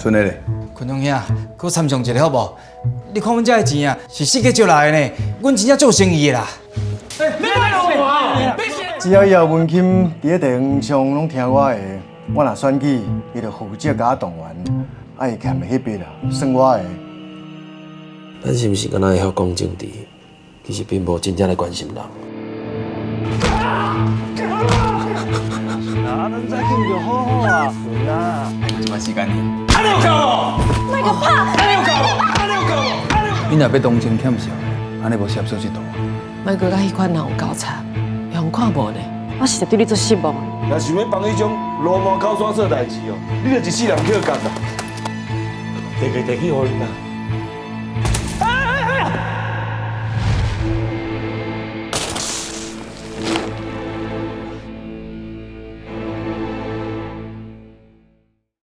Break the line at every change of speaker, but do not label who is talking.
賰的咧？
坤東兄，閣參詳一下好無？你看阮遮的錢啊，是四界借來的呢，阮真正做生意的啦。
只要以後文欽佇咧地方上攏聽我的，我若選舉，伊就負責共我動員，啊，伊欠的彼筆啊，算我的。
咱是毋是敢若會曉講政治？其實並無真正來關心人。
啊，咱早緊就好好啊，順啊。
這擺時間呢？
莫閣拍！
你若欲當真欠笑，按呢無攝做這道。
莫閣佮彼款人有交叉，會予看無呢？
我實在對你足失望。
若想欲幫彼種流氓口水做代誌哦，你就一世人去共啦。提去提去予恁啦。